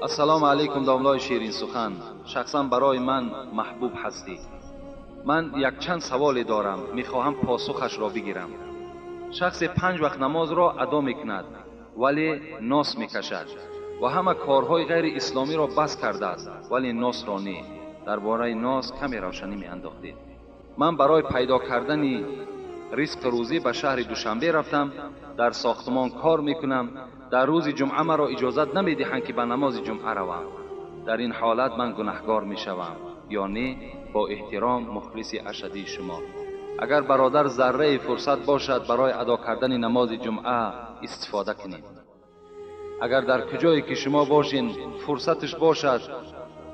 Ассалому алайкум домлаи ширин сухан. Шахсан барои ман маҳбуб ҳастӣ. Ман якчанд саволе дорам, мехоҳам посухашро бигирам. Шахсе 5 вақт намозро адо мекунад, вале нос мекашад ва ҳама корҳои ғайриисломиро бас кардааст, вале носро не. Дар бораи нос каме равшанӣ меандохтед. Ман барои пайдо кардани ризқу рӯзӣ ба шаҳри Душанбе рафтам, дар сохтмон кор мекунам. Дар рӯзи ҷумъа маро иҷозат намедиҳанд ки ба намози ҷумъа равам. Дар ин ҳолат ман гунаҳгор мешавам ё не? Бо эҳтиром, мухлиси ашадии шумо. Агар бародар зарраи фурсат бошад барои адо кардани намози ҷумъа истифода кунед. Агар дар куҷое ки шумо бошин фурсаташ бошад,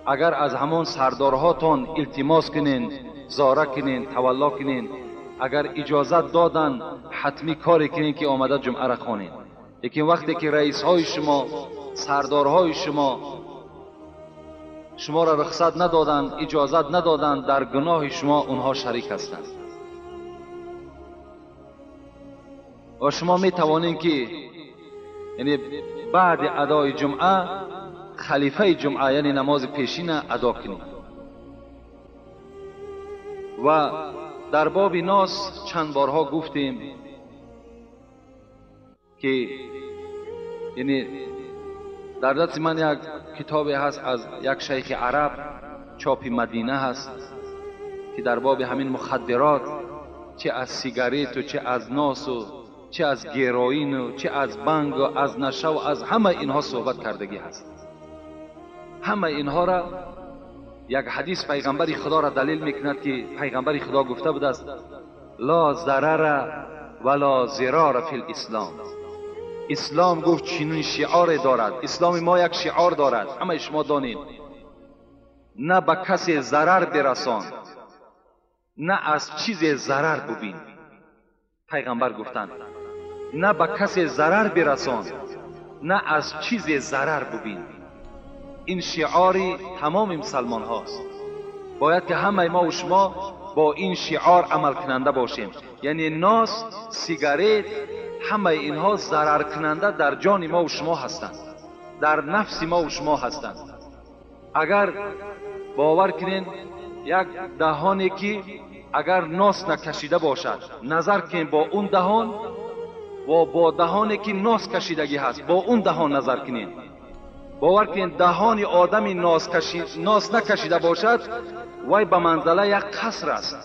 агар аз ҳамон сардорҳотон илтимос кунен, зора кунен, тавалло кунен, агар иҷозат додан ҳатмӣ коре кунен ки омада ҷумъаро хонед. Лекин вақте ки раисҳои шумо, сардорҳои шумо шуморо рухсат надоданд, иҷозат надоданд, дар гуноҳи шумо онҳо шарик ҳастанд. Ва шумо метавонед ки яъне баъди адои ҷумъа халифаи ҷумъа яъне намози пешина адо кунед. Ва дар боби нос чанд борҳо гуфтем ки яъне дар дасти ман як китобе ҳаст аз як шайхи араб, чопи Мадина ҳаст, ки дар боби ҳамин мухаддирот, чӣ аз сигарету, чӣ аз носу, чӣ аз героину, чӣ аз бангу, аз нашаву, аз ҳама инҳо суҳбат кардагӣ ҳаст. Ҳама инҳоро як ҳадис пайғамбари худоро далел мекунад ки пайғамбари худо гуфта будааст: ла зарара вала зирора фил ислом. Ислом гуфт чунин шиоре дорад. Исломи мо як шиор дорад, ҳамаи шумо донед: на ба касе зарар бирасон, на аз чизе зарар бубин. Пайғамбар гуфтанд: на ба касе зарар бирасон, на аз чизе зарар бубин. Ин шиори тамоми мусалмонҳост. Бояд ки ҳамаи мо ва шумо бо ин шиор амалкунанда бошем. Яъне нос, сигарет, ҳамаи инҳо зараркунанда дар ҷони мо ва шумо ҳастанд, дар нафси мо ва шумо ҳастанд. Агар бовар кунед, як даҳоне ки агар нос накашида бошад, назар кунед бо он даҳон ва бо даҳоне ки нос кашидагӣ ҳаст, бо он даҳон назар кунед. Бовар кунед, даҳони одами нос накашида бошад, вай ба манзала як қаср аст,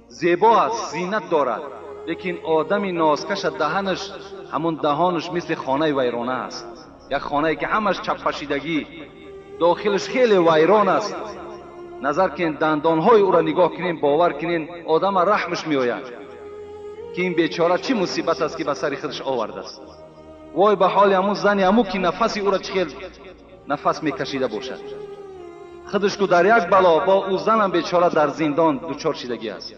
зебо аст, зинат дорад. Лекин одами носкаша даҳанаш, ҳамон даҳонаш мисли хонаи вайрона аст. Як хонае ки ҳамаш чаппашидагӣ, дохилаш хеле вайрон аст. Назар кунед, дандонҳои ӯро нигоҳ кунед, бовар кунед, одама раҳмаш меояд ки ин бечора чӣ мусибат аст ки ба сари худаш овардааст. Вой ба ҳоли ҳамун зани ҳамун ки нафаси ӯро чӣ хел нафас мекашида бошад. Худаш ку дар як бало, бо ӯ занам бечора дар зиндон дучор шидагӣ аст.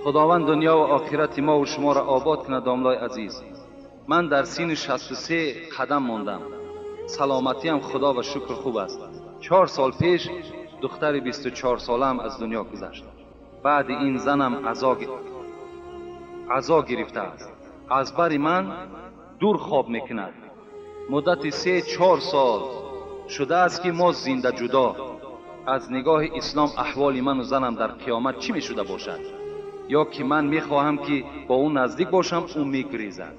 Худованд дунё ва охирати мо ва шуморо обод кунад. Домлои азиз, ман дар синни 63 қадам мондам. Саломатиам худо ва шукр хуб аст. 4 сол пеш духтари 24 солаам аз дунё гузашт. Баъди ин занам азо гирифтааст. Аз бари ман дур хоб мекунад. Муддати 3-4 сол шудааст ки мо зинда ҷудо. Аз нигоҳи ислом аҳволи ману занам дар қиёмат чӣ мешуда бошад? Ё ки ман мехоҳам ки бо ӯ наздик бошам, ӯ мегрезад.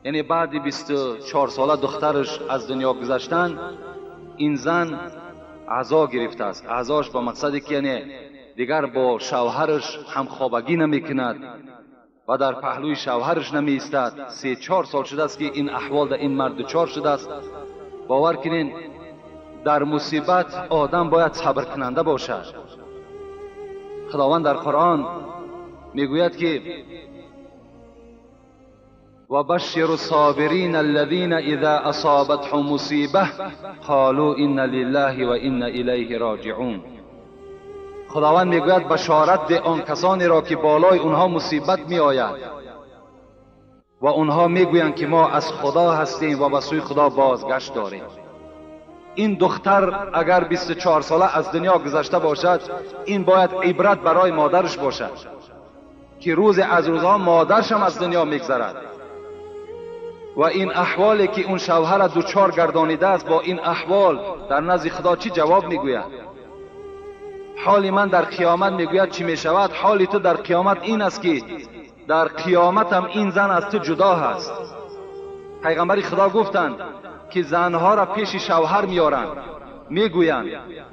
Яъне баъди 24 сола духтараш аз дунё гузаштан, ин зан азо гирифтааст. Азош ба мақсаде ки яъне дигар бо шавҳараш ҳамхобагӣ намекунад ва дар паҳлӯи шавҳараш намеистад. 3-4 сол шудааст ки ин аҳвол дар ин мард дучор шудааст. Бовар кунед, дар мусибат одам бояд сабркунанда бошад. Худованд дар Қуръон мегӯяд ки وبشر الصابرين الذين إذا أصابتهم مصيبة قالوا إنا لله وإنا إليه راجعون. خداوند میگوید بشارت ده آن کسانی را که بالای اونها مصیبت می آید و اونها میگویند که ما از خدا هستیم و به سوی خدا بازگشت داریم. این دختر اگر 24 ساله از دنیا گذشته باشد، این باید عبرت برای مادرش باشد که روز از روزها مادرش هم از دنیا میگذرد و این احوالی که اون شوهر دوچار گردانیده است، با این احوال در نزد خدا چی جواب میگوید؟ حال من در قیامت میگوید چی میشود؟ حال تو در قیامت این است که در قیامت هم این زن از تو جدا هست. پیغمبر خدا گفتند که زنها را پیش شوهر میارند، میگویند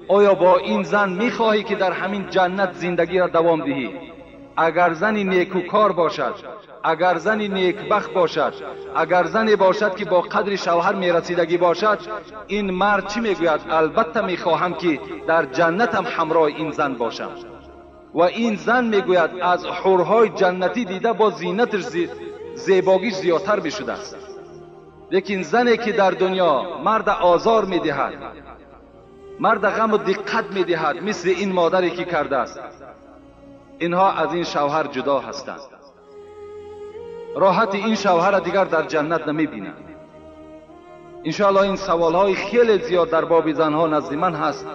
آیا با این زن میخواهی که در همین جنت زندگی را دوام دهی؟ اگر زنی نیکوکار باشد، اگر زنی نیکبخت باشد، اگر زنی باشد که با قدر شوهر میرسیدگی باشد، این مرد چی میگوید؟ البته میخواهم که در جنتم همراه این زن باشم. و این زن میگوید از حورهای جنتی دیده با زینتش زیباگیش زیادتر میشده است. لیکن زنی که در دنیا مرد آزار میدهد، مرد غم و دقت میدهد، مثل این مادری که کرده است، اینها از این شوهر جدا هستند. راحت این شوهر دیگر در جنت نمیبینند. انشاءالله این سوالهای خیلی زیاد در باب زنها نزد من هست.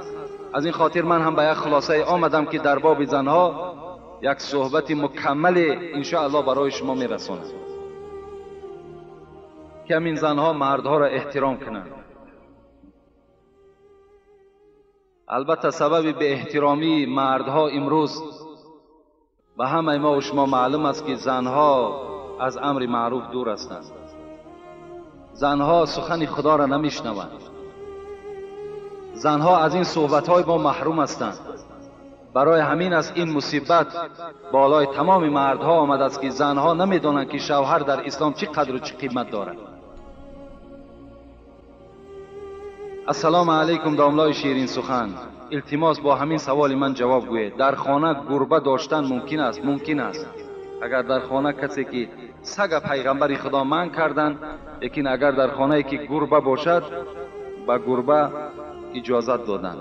از این خاطر من هم به یک خلاصه آمدم که در باب زنها یک صحبت مکمل انشاءالله برای شما میرسانم که همین زنها مردها را احترام کنند. البته سبب به احترامی مردها امروز به همه ما و شما معلوم است که زنها از امر معروف دور هستند. زنها سخن خدا را نمیشنوند. زنها از این صحبت‌های ما محروم هستند. برای همین است این مصیبت بالای تمام مردها آمده است که زنها نمیدانند که شوهر در اسلام چه قدر و چه قیمت دارد. السلام علیکم داملای شیرین سخن. التماس با همین سوال من جواب گوید. در خانه گربه داشتن ممکن است؟ ممکن است. اگر در خانه کسی که سگ پیغمبر خدا من کردن، لیکن اگر در خانه که گربه باشد به گربه اجازت دادن.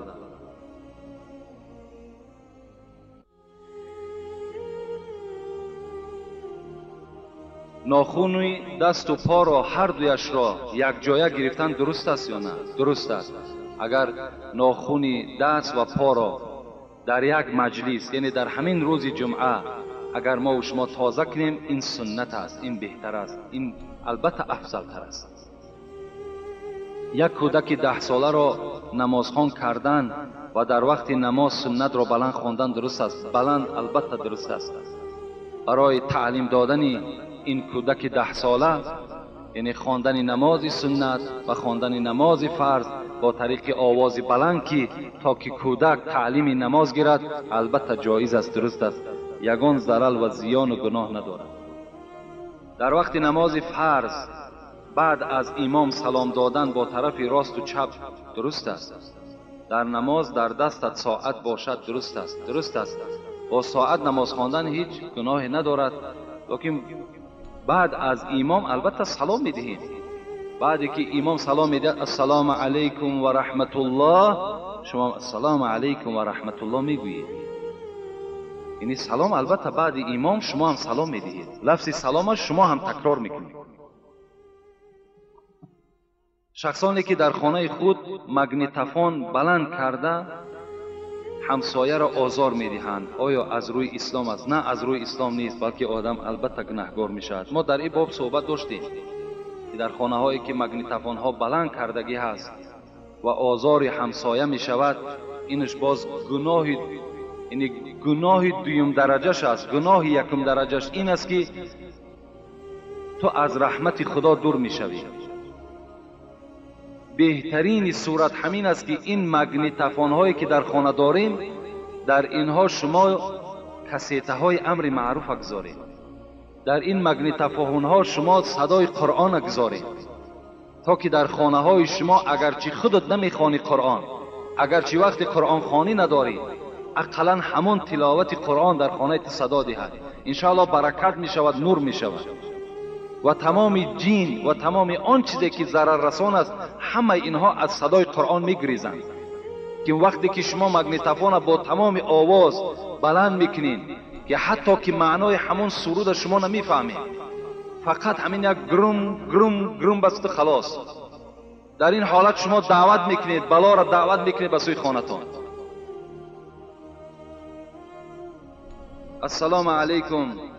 ناخونی دست و پا را هر دویش را یک جایه گرفتن درست است یا نه؟ درست است. اگر ناخونی دست و پا را در یک مجلس، یعنی در همین روز جمعه، اگر ما و شما تازه کنیم، این سنت است، این بهتر است، این البته افضل تر است. یک کودک 10 ساله را نمازخوان کردن و در وقت نماز سنت را بلند خواندن درست است؟ بلند البته درست است. برای تعلیم دادن این کودک 10 ساله، یعنی خواندن نماز سنت و خواندن نماز فرض با طریق آواز بلند که تا که کودک تعلیم نماز گیرد، البته جایز است، درست است، یگان ضرر و زیان و گناه ندارد. در وقت نماز فرض بعد از امام سلام دادن با طرف راست و چپ درست است. در نماز در دستت ساعت باشد درست است، درست است. با ساعت نماز خواندن هیچ گناهی ندارد، لیکن بعد از امام البته سلام میدهیم. بعد که امام سلام میدهد السلام علیکم و رحمت الله، شما السلام علیکم و رحمت الله میگویید. یعنی سلام البته بعد امام شما هم سلام میدهید، لفظ سلام شما هم تکرار میکنید. شخصانی که در خانه خود مگنیتفون بلند کرده همسایه را آزار میدهند، آیا از روی اسلام است؟ نه، از روی اسلام نیست، بلکه آدم البته گناهگار میشود. ما در این باب صحبت داشتیم که در خانه هایی که مگنیتفون ها بلند کردگی هست و آزار همسایه میشود، اینش باز گناه، یعنی گناه دویم درجهش است. گناه یکم درجهش این است که تو از رحمت خدا دور میشوی. بهترین صورت همین است که این مگنیتفون هایی که در خانه داریم، در اینها شما کسیته های امر معروف اگذارید، در این مگنیتفون ها شما صدای قرآن اگذارید، تا که در خانه های شما اگرچه خودت نمیخوانی قرآن، اگرچه وقت قرآن خوانی نداری، اقلا همون تلاوت قرآن در خانه ت صدا دهد، انشاءالله برکت می شود، نور می شود و تمام جین و تمام آن چیزی که ضرر رسان است، همه اینها از صدای قرآن میگریزند. که وقتی که شما مگنیتفون با تمام آواز بلند میکنین که حتی که معنای همون سرود شما نمیفهمید، فقط همین یک گرم گرم گرم بست خلاص. Дар ин ҳолат шумо даъват мекунед, балоро даъват мекунед ба сӯи хонатон. Ассалому алайкум.